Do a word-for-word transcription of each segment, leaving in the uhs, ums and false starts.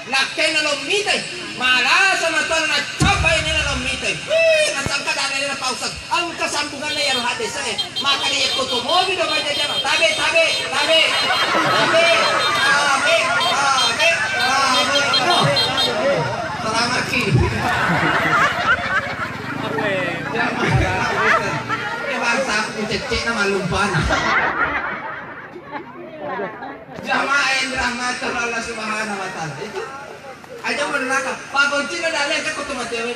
Lakkainna lo mitai, malasa matoanna naccappa inena lo mitai. Wih, nasangka dalena pausang. Engka sambunganna iyaro hadese. Maka de yakko to mobi do baca jama. Tabe, tabe, tabe. Tabe, tabe, tabe, tabe. No. Selamaki. Jama. Ini bangsa aku cecekna malumpana. Jamaah yang dirahmati oleh Allah Subhanahu wa Ta'ala. Itu aja menuraka. Pagoncina daleng ke kutu matewe.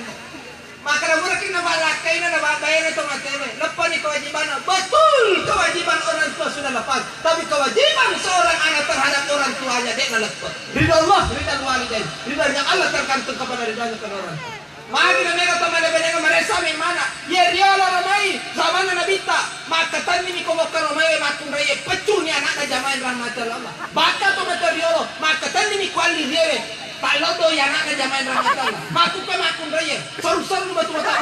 Maka na muraki na malakkaina na babayana to matewe. Leppani kewajibanna. Betul, kewajiban orang tua sudah lepas. Tapi kewajiban seorang anak terhadap orang tuanya dia na lepas. Ridha Allah, ridha walidain. Ridhanya Allah tergantung kepada ridhanya kedua orang tua. Magi na mega to malebenenga maressa memana. Ye riolo romai zamanna nabitta, makkatennimi ko bokka romai makkunraie, peccuni anakna jamaah rahmati Allah. Bakka to mata riolo, makkatennimi ko alli riewe, pallodo ya anakna jamaah rahmati Allah. Makkukke makkunraie, seru-seru batu mata.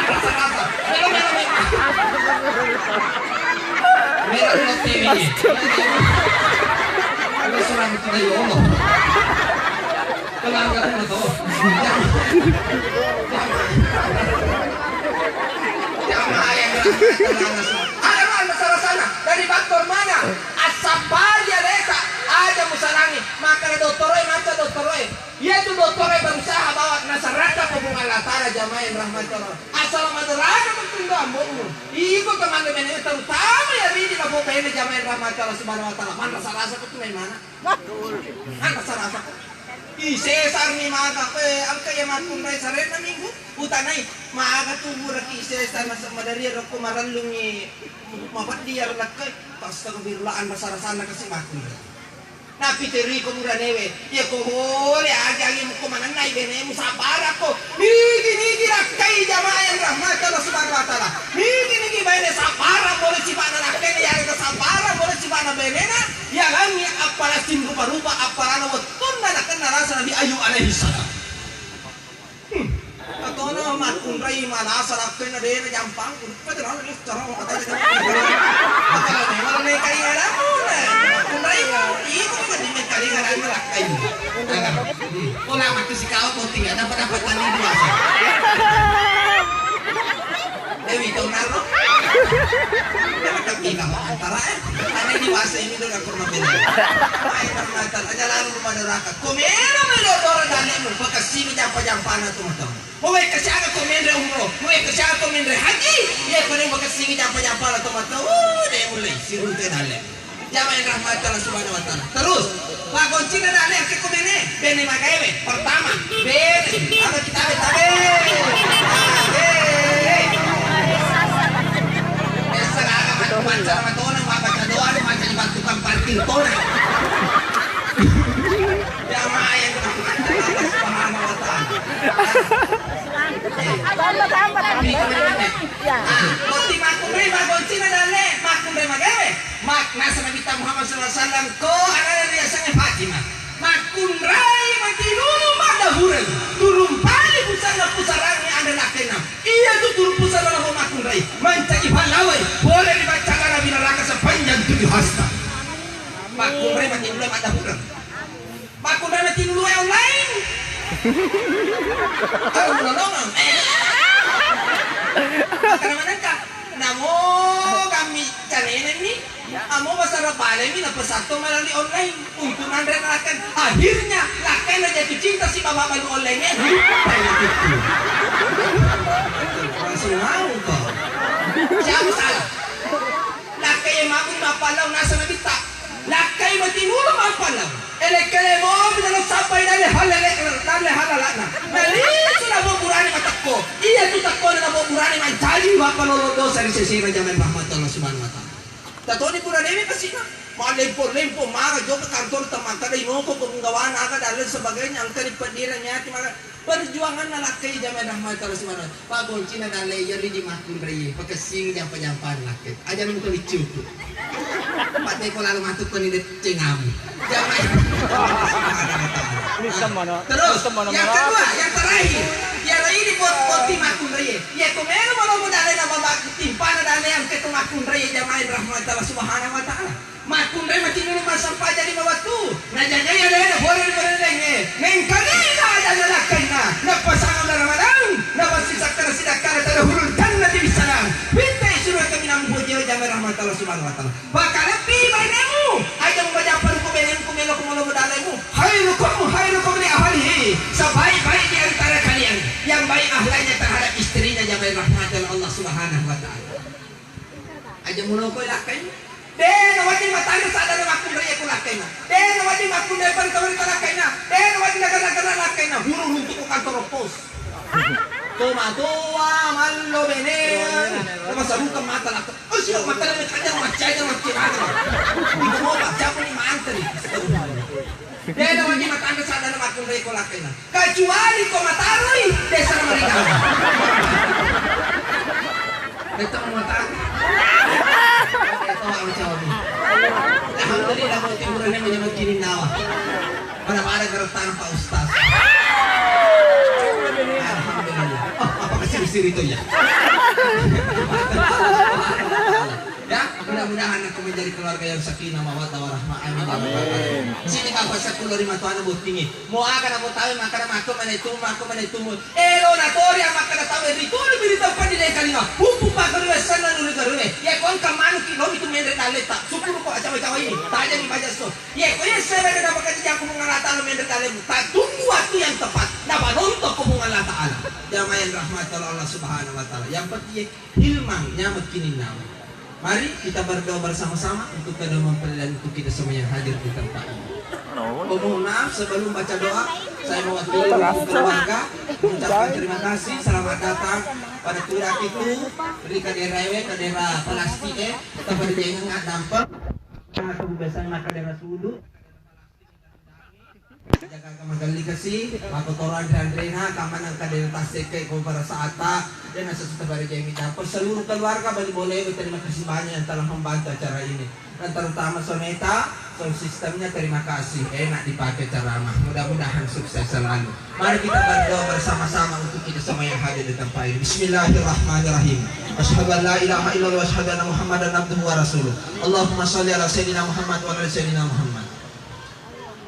Rasa-rasa. Melo-melo memang. Melo-melo temi. Melo surang kita yolo. Keluarga pun tahu. Jamaah yang ada masalah sana dari faktor mana? Asapari ya desa aja musalangi maka dottoroe maca dottoroe. Iya tu dottoroe berusaha bawa nasarata pemung Allah Ta'ala jamaah yang rahmat Allah. Asal madrasah penting doang bohong. Iko kemana mana terutama ya ini lah bohong ini jamaah yang rahmat Allah Subhanahu wa Ta'ala. Mana salah satu tu mana? Anta sarasa ko. Isesarni maka, eh, engka iya makkunrai sarenna minggu, utanai, maka tu buraki isesar naseng madaria rokko marellungi mapeddi iyaro lakkai, astagfirullah, anta sarasanna kasi makkunrai. Napiteriko buranewe, iya ko hole ajangi muko manennai benemu sabarakko, nigi-nigi lakkai jamaah yang rahmat Allah Subhanahu wa Ta'ala, nigi-nigi baine sabara pole sibana lakkaina, yarega sabara pole sibana benena, Yalangi appala sinrupa-rupa appalana wettunna nakenna rasa Nabi Ayub alaihi salam. Hmm. Atona makkunrai malasa lakkaina dena jampang. Udah, udah, udah, cara mau kata aja. Makanya memang naik kali ada. Makkunrai mau. Itu kan di kali ada ini lakkaina. Hmm. Pola mati si kau mau tinggal dapat dapat tali dua. Dewi tau naro. Dapat tapi kamu antara eh. Karena ini bahasa ini udah kurang beda. Ayo permata aja lalu rumah doraka. Komena melo dora dalemu bekasini jampa-jampana tu matau. Mau baik kesiaga komendre umroh, mau baik kesiaga komendre haji. Iya kone bekasini jampa-jampana tu matau. Oh, deh mulai siru teh dalem. Jamaah yang rahmati Allah Subhanahu wa Ta'ala. Terus, pagoncina dale engka ko bene, bene magaewe. Pertama, bene. Apa kita be tabe? Tabe. Biasa aga matu baca sama tona, baca doa, baca di batu kampar tona. Jamaah yang rahmati Allah Subhanahu wa Ta'ala. Tambah, tambah, tambah. Tapi, ah, boti makkunrai pagoncina dale, makkunrai magaewe. Mak-, nasaba Nabitta Muhammad sallallahu alaihi wasallam, ko anana riasengnge Fatimah. Makkunrai matinulu maddahureng. Turung pali pusanna pusarangnge anre lakkainna. Iya tu turung pusanna labo makkunrai. Mancaji pallawai. Pole ri baccana Nabi naraka sepanjang tujuh hasta. Makkunrai matinulu maddahureng. Makkunrai matinulu online. Aduh, lolongang. Eh. Makana manengka. Namo kami canenenni. Amo basara balemi napesatto melalui online untuk nanre makan. Akhirnya lakkaina jatuh cinta si bapak baru online-nya. Lupa itu. Langsung mau kok. Siapa salah? Lakkai mabung mappalau nasaba Nabitta. Lakkai matinulu mappalau. Ele-kele mopi dalam sampai dari halale dari halalana. Nalisu nabo burane matekko. Iya tu tekko nabo burane mancaji mappalau dosa ri sesena jamaah rahmat Allah Subhanahu wa Ta'ala. Tatoni pura dewe kasina. Mallempo-lempo mara jokka kantor teman kada inoko penggawana aga dan lain sebagainya engka di pendiran nyati mara perjuangan na lakkai jamaah rahmat Allah Subhanahu wa ta'ala. Pagoncina dalle iya ridi makkunrai pakessing jampa-jampa lakkai. Aja nang tawiccuku. Pak deko lalu matuk koni de cengamu. Jamaah Allah Subhanahu wa ta'ala. Ini teman, terus ini teman, yang kedua, yang terakhir, yang ini buat boti makkunrai. Iya, ko melo melo mo dalle na babak timpana dalle yang ketu makkunrai jamaah rahmat Allah Subhanahu wa ta'ala. Makkunrai matinulu massempajang lima wettu. Najagai alena pole ri Aja muloko lakkainna. De' nawedding matanre saddanna makkunrai ko lakkainna. De' nawedding makkunrai pari tawari lakkainna. De' nawedding nagarra-garra lakkainna. Huru runtu'ko kantoro pos. Tomatoa mallo bene. Namasarukeng mata lakkai. Oh, siap mata na kajar maccaja maccaja. Iko mau baca apa ni mantri. De' nawedding matanre saddanna makkunrai ko lakkainna. Kecuali ko mataroi, desa na mereka. Betul mau mataroi. Alhamdulillah, mau timurannya menyebut kini nawa. Pada-pada geretan Pak Ustaz. Alhamdulillah. Oh, apa kesini-sini itu ya? Ya, mudah-mudahan engkau menjadi keluarga yang sakinah, mawaddah, warahmah. Amin, ya rabbal alamin. Sini, Kak, pasal keluar lima tuan bottingi. Mo aga na mo tawe makkeda, makko mana itu, makko mana itu. Elo na tori makkeda tawe rituli biri tempat di deka lima. Puppu pakkeru wessanna nuri garuwe. Ya, ko engka manuki lo itu menre daleta. Syukur ko acawa-cawa ini. Tajani baja so. Ya, ko ya saya ada dapat kerja aku mengalata lo menre daleta. Tak tunggu waktu yang tepat. Dapat nonton ko Allah Ta'ala. Jamaah yang rahmat Allah Subhanahu wa Ta'ala. Yang penting Hilman, nyaman kini nawa. Mari kita berdoa bersama-sama untuk kedamaian perdamaian untuk kita semua yang hadir di tempat ini. Oh, mohon maaf, sebelum baca doa, saya mewakili untuk keluarga mengucapkan terima kasih, selamat datang pada tudak itu, dari kadera ewe, kadera plastik, eh, kita pada jangan nggak dampet. Karena kebiasaan makan daerah sudut. Jaga magelli kasi, makkotoro anre-anrena, kammanang kadena tassekke ko pada saata, dena sesuatu pada jemi dapat seluruh keluarga bali boleh. Terima kasih banyak yang telah membantu acara ini. Dan terutama Soneta, sound systemnya terima kasih, enak dipakai ceramah. Mudah-mudahan sukses selalu. Mari kita berdoa bersama-sama untuk kita semua yang hadir di tempat ini. Bismillahirrahmanirrahim. Asyhadu an la ilaha illallah wa asyhadu anna Muhammadan abduhu wa rasuluh. Allahumma shalli ala sayyidina Muhammad wa ala ali sayyidina Muhammad.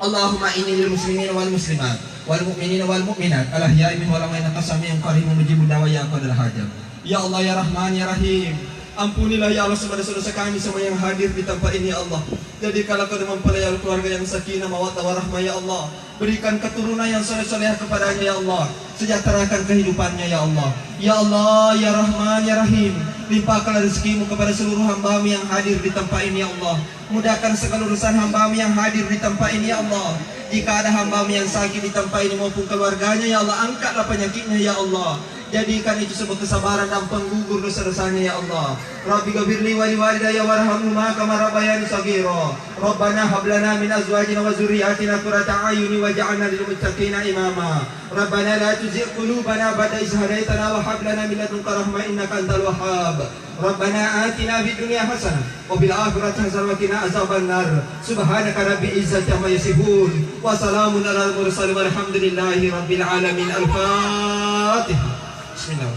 Allahumma inni lil muslimin wal muslimat wal mu'minin wal mu'minat al ahya'i minhum wal amwat innaka sami'un qaribun mujibud da'wat ya qadil hajat. Ya Allah, ya Rahman, ya Rahim, ampunilah ya Allah segala dosa-dosa kami semua yang hadir di tempat ini ya Allah. Jadikanlah kami mempelai keluarga yang sakinah mawaddah warahmah ya Allah. Berikan keturunan yang soleh-solehah kepadanya ya Allah. Sejahterakan kehidupannya ya Allah. Ya Allah, ya Rahman, ya Rahim, limpahkanlah rezekimu kepada seluruh hambamu yang hadir di tempat ini ya Allah. Mudahkan segala urusan hambamu yang hadir di tempat ini ya Allah. Jika ada hambamu yang sakit di tempat ini maupun keluarganya ya Allah, angkatlah penyakitnya ya Allah. Jadikan itu sebuah kesabaran dan penggugur dosa-dosanya ya Allah. Rabbi ghafirli wa liwalidayya warhamhuma kama rabbayani shaghira. Rabbana hab lana min azwajina wa dzurriyyatina qurrata a'yuni waj'alna lil muttaqina imama. Rabbana la tuzigh qulubana ba'da idh hadaytana wa hab lana min ladunka rahmah innaka antal wahhab. Rabbana atina fid dunya hasanah wa fil akhirati hasanah wa qina azaban nar. Subhanaka rabbil izzati amma yasifun. Wa salamun alal mursalin walhamdulillahi rabbil alamin. Al-Fatihah. Bismillah.